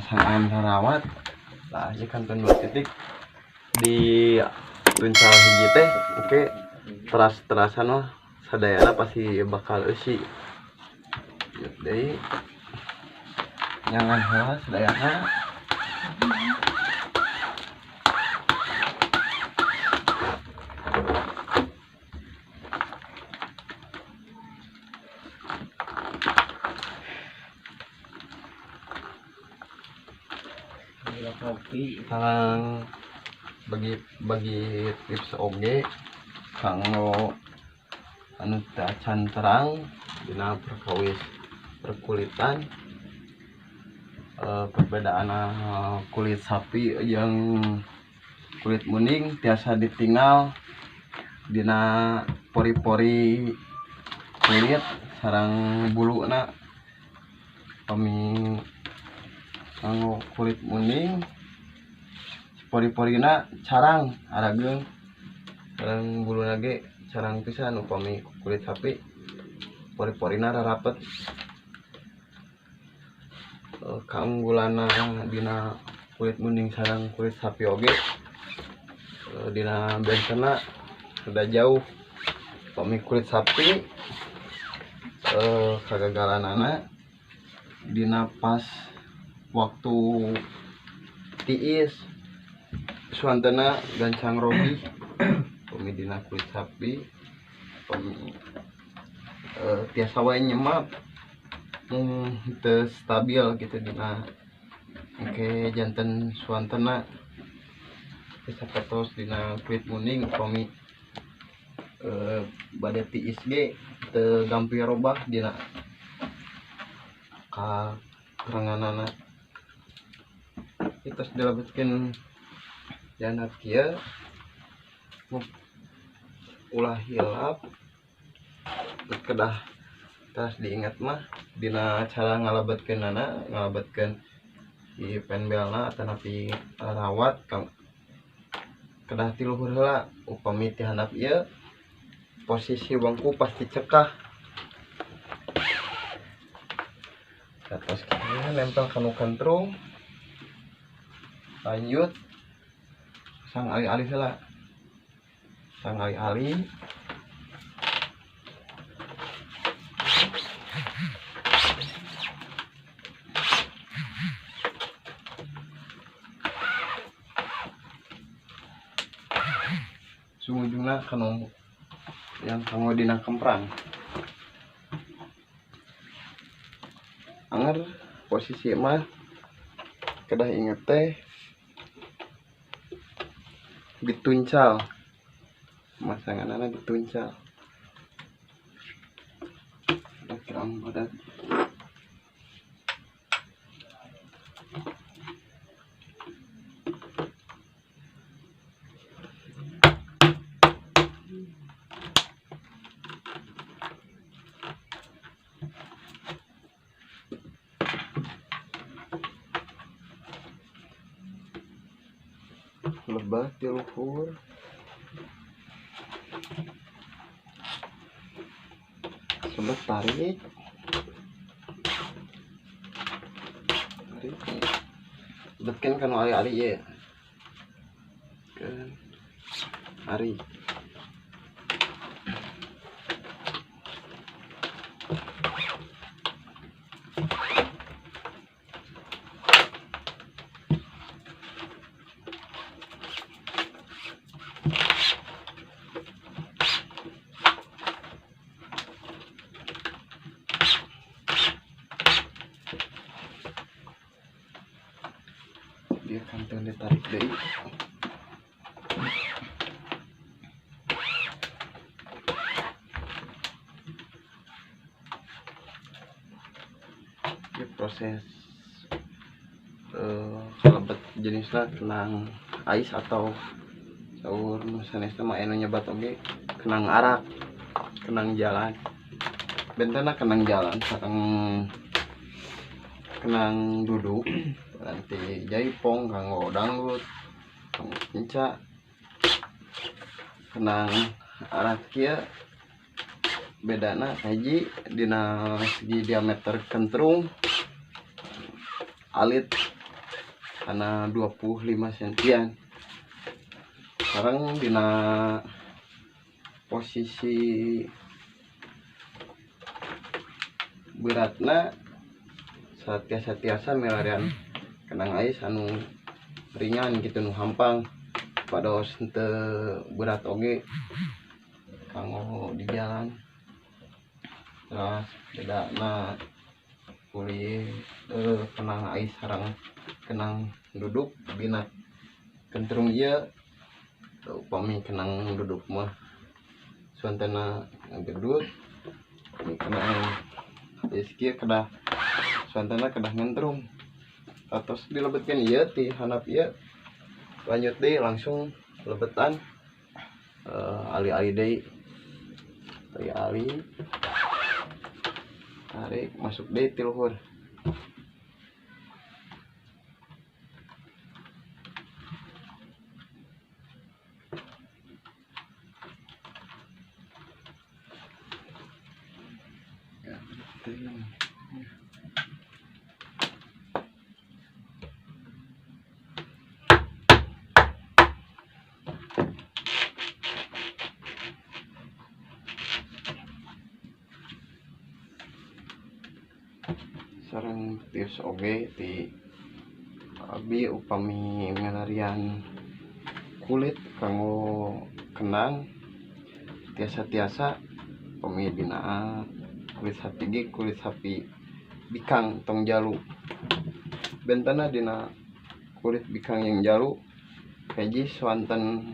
pemasangan rawat. Lah ieu kantun 2 titik di tuncal hiji teh oke teras-terasan mah sadayana pasti bakal eusi. Ieu deui nyangan heula sadayana. Kopi Kang bagi tips oge kanggo anu teu acan terang dina perkawis perkulitan, perbedaan kulit sapi jeung kulit munding tiasa ditinggal dina pori-pori kulit sareng buluna. Pami kanggo kulit munding pori-porina carang arageung sareng buluna ge carang pisan. Upami kulit sapi pori-porina rarapet. Kaunggulanna dina kulit munding sareng kulit sapi oge, dina bentena rada jauh. Upami kulit sapi, kagagalanana dina pas waktu tiis suantena gancang rogi. Upami dina kulit sapi upami, tiasa wae nyemap, teu stabil gitu dina engke janten suantena. Sapertos dina kulit munding upami, bade tiis ge teu gampil robah dina karenganana. Terus dilebetkeun jana kieu ulah hilap kedah terus diingat mah dina cara ngalebetkeunana, ngalebetkeun di penbelna atanapi rawat kedah ti luhur heula. Upami ti handap ieu posisi wangku pasti cekah. Atas kieu nempel kanu kentrung, lanjut sang ali-ali heula, sang ali-ali. Ujung-ujungna kanu yang kanggo dina kemprang. Anger posisi mah kedah inget teh dituncal, pemasanganana dituncal. Ada kerang badat. Lebah di luhur. Sobat tarik. Tarik. Betkan kan ali-ali ya. Kan ari. Dia kantong ditarik deui. Ini proses kalebet jenisna kenang ais atau saur nu sanesna mah anu nyebat oge kenang arak, kenang jalan. Bentena kenang jalan sareng kenang duduk. Nanti jaipong kanggo dangdut, kanggo kenca. Kenang arak kieu bedana hiji dina segi diameter kentrung alit Karena 25 sentian. Sekarang dina posisi beratna satiasa-tiasa milarian kenang ais anu ringan gitu nu hampang pados henteu berat oge kanggo di jalan. Terus bedana kulit kenang ais sareng kenang duduk dina kentrung ieu. Upami kenang duduk mah suantana ngegedut, kenang ais kieu kedah suantana kedah ngentrung. Atos dilebetkeun ieu ti handap ieu, lanjut deui langsung lebetan, ali-ali deui, ali-ali tarik masuk deui ti luhur. Sareng tips oge ti abi upami milarian kulit kanggo kenang tiasa-tiasa upami dina kulit sapi ge kulit sapi bikang tong jalu. Bentana dina kulit bikang yang jalu hiji swanten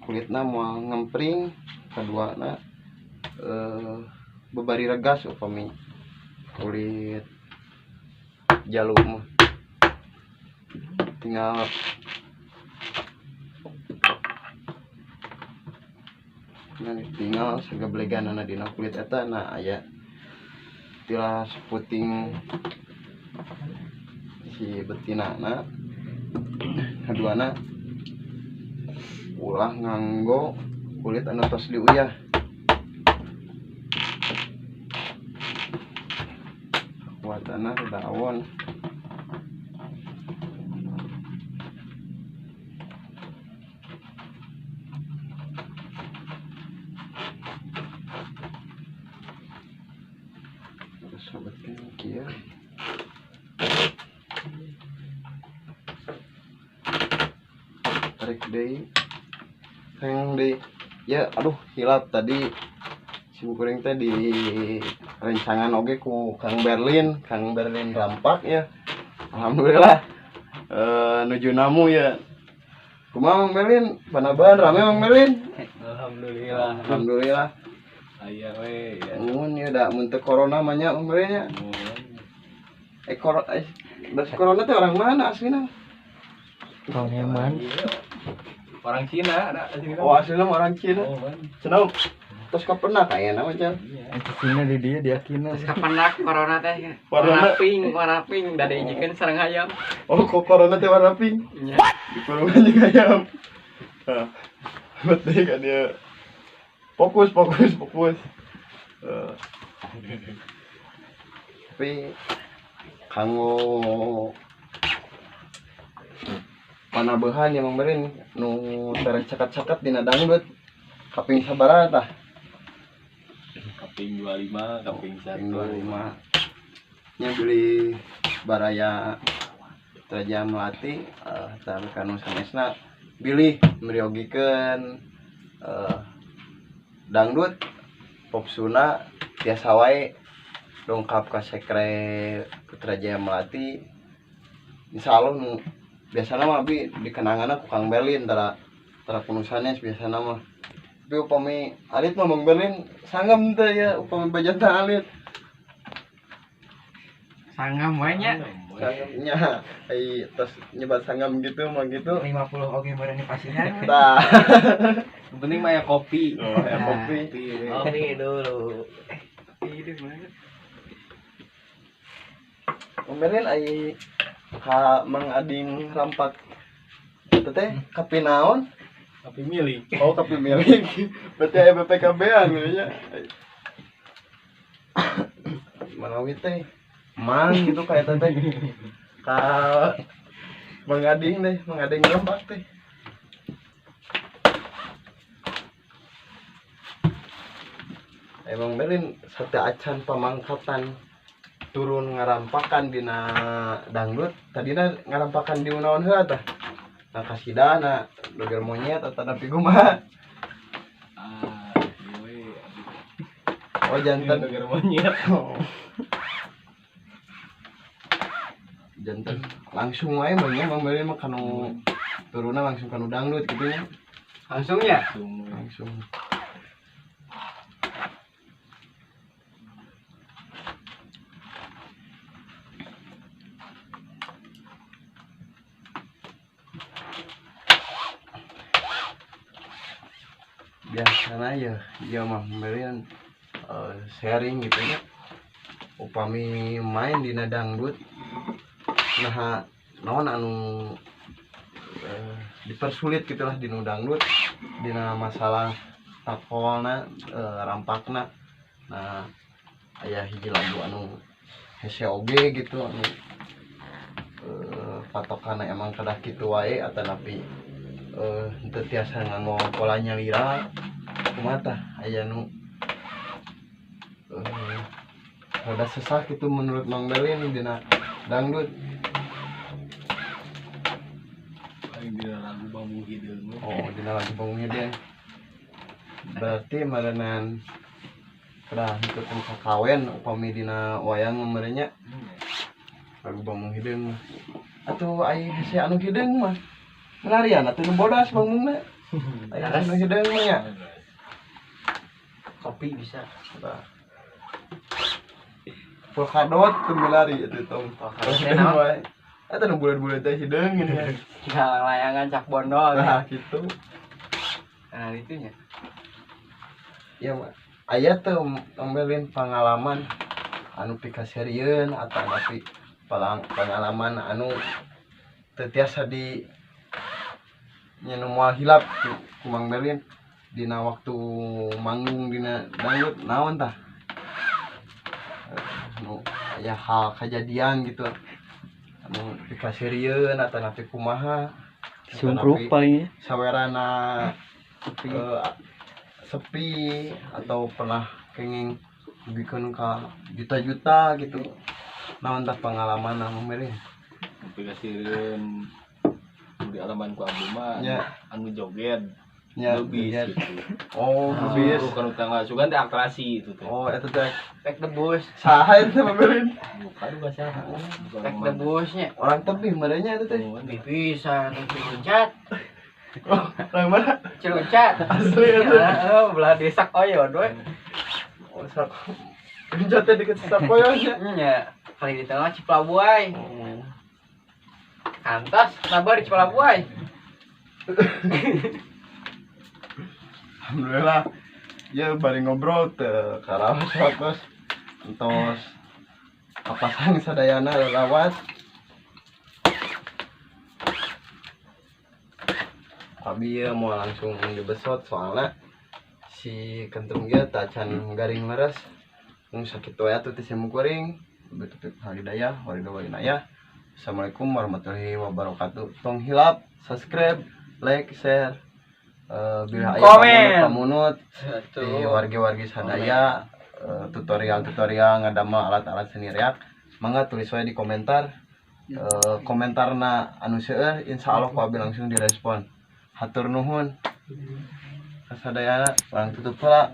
kulitna moal ngempring, kaduana bebari regas upami kulit jalu mah. Tinggal tinggal sagebleganana dina kulit eta na aya tilas puting si betinana. Kaduana ulah nganggo kulit anu tos diuyah. Kuatana rada awon. Terus sobatkeun kieu. Tarik deui. Hayang deui. Ya, aduh hilap tadi sim kuring teh di rencangan oge ku Kang Berlin, Kang Berlin rampak ya. Alhamdulillah. Nuju namu ya. Kumaha Mang Berlin? Panaban rame Mang Berlin? Alhamdulillah. Alhamdulillah. Aya we ya. Mun ya da mun teu corona mah nya Mang Berlin nya. Das corona teh orang mana aslina? Orang Yaman. Orang Cina ada aslinya. Oh, aslinya orang Cina. Oh, kan. Cenah. Terus kapan nak kayaknya mah, Chan? Iya. Itu Cina di dia di Akina. Terus kapan nak corona teh? Corona. Warna pink, da diijikeun sareng hayam. Oh, kok corona teh warna pink? Iya. Dikurungan juga ayam. Hah. Berarti kan dia fokus, fokus, fokus. Tapi kanggo panabehan ya Mang Berin nu tereh cakat-cakat dina dangdut kaping sabaraha tah? Kaping 25, kaping 1. Kaping 25. Nya beli baraya Raja Melati, tapi kanu sanesna bilih meriogikeun dangdut pop Sunda biasa wae dongkap ka sekre Putra Jaya Melati. Insyaallah nu biasana mah abi dikenanganna ku Kang Berlin tara kuno sanes biasana mah. Tapi upami alit mah Mang Berlin sanggam teh ya upami bajanta alit. Sanggam we nya. Sanggam nya ai tos nyebat sanggam gitu mah gitu. 50 oge meureun di pasihan. Tah. Yang penting mah ya kopi. Oh, ya kopi. Kopi dulu. Kopi dulu mana? Mang Berlin ai ka Mang Ading rampak eta teh kapi naon? Kapi milik. Oh, kapi milik. Berarti aya BPKB-an gitu nya. Manawi teh mang gitu kayak teh. Ka Mang Ading deh, Mang Ading ngerempak teh. Emang Berlin sate acan pamangkatan turun ngarampakan dina dangdut tadina ngarampakan di naon heula tah, na kasidana doger monyet atau napi kumaha? Ah, gue. Oh, jantan. Gara monyet. Oh. Jantan langsung wae mah nya Mang Berlin mah kanu turunna langsung kanu dangdut kitu nya. Langsung ya? Langsung. Langsung. Biasanya ya ya mah Berlin sharing gitu ya, upami main dina dangdut nah naon anu dipersulit gitulah dina dangdut dina masalah takolna, rampakna. Nah, aya hiji lagu anu hese oge gitu anu patokanna emang kedah kitu wae atanapi henteu tiasa nganggo pola nyalira kumaha tah, aya nu rada sesah gitu menurut Mang Berlin dina dangdut? Paling dina lagu Bambu Hideung. Oh, dina lagu Bambu Hideung berarti marenan kedah henteu kakawen upami dina wayang merenya lagu Bambu Hideung mah atuh ai hese anu hideung mah melarian atuh nu bodas bangungna ai hese anu hideung mah nya. Kopi bisa. Tah. Polkadot tuh milari itu tong. Polkadot wae. Eta nu bulat-bulat teh hideung gini ya. Nah, layangan cak bondol. Nah, gitu. Nah, itunya. Ya, Mak. Aya teu ngambilin pengalaman anu pikaserieun atau tapi pengalaman anu teu tiasa di nya nu moal hilap ku Mang Berlin dina waktu manggung dina dangdut naon tah? Nu aya hal kejadian gitu anu pikaserieun atau napi kumaha? Sungkruk palingnya. Sawerana sepi atau pernah kenging dugikeun ka juta-juta gitu, naon tah pengalaman anu Berlin? Pikaserieun di alaman ku abdi mah anu joget. Ya, lubis joget. Gitu. Oh, lubis. Bukan utang sugan teh aktrasi itu teh. Oh, eta teh Tek debus. Saha eta Mang Berlin? Bukan juga saha. Tek debusnya. Orang tebih merenya eta teh. Bisa teh Ciluncat. Oh, orang mana? Ciluncat. Asli eta. Heeh, belah desa Koyon we. Oh, sak. Ciluncat teh deket Sakoyon nya. Nya, kali di tengah Ciplabuai. Oh. Kantos nabar di Ciplabuai. Alhamdulillah ya bari ngobrol teu karaos watos entos kapasang sadayana lewat abi ya mau langsung dibesot soalnya si kentung ge tacan garing leres mung sakitu aya tuh teh kuring betul hidayah waridho walinayah. Assalamualaikum warahmatullahi wabarakatuh. Tong hilap subscribe, like, share. Bila aya pamunut di wargi-wargi sadaya tutorial-tutorial ngadamel alat-alat seni reak mangga tulis wae di komentar. Komentarna anu seueur insyaallah ku abi langsung direspon. Hatur nuhun kasadayana, urang tutup heula.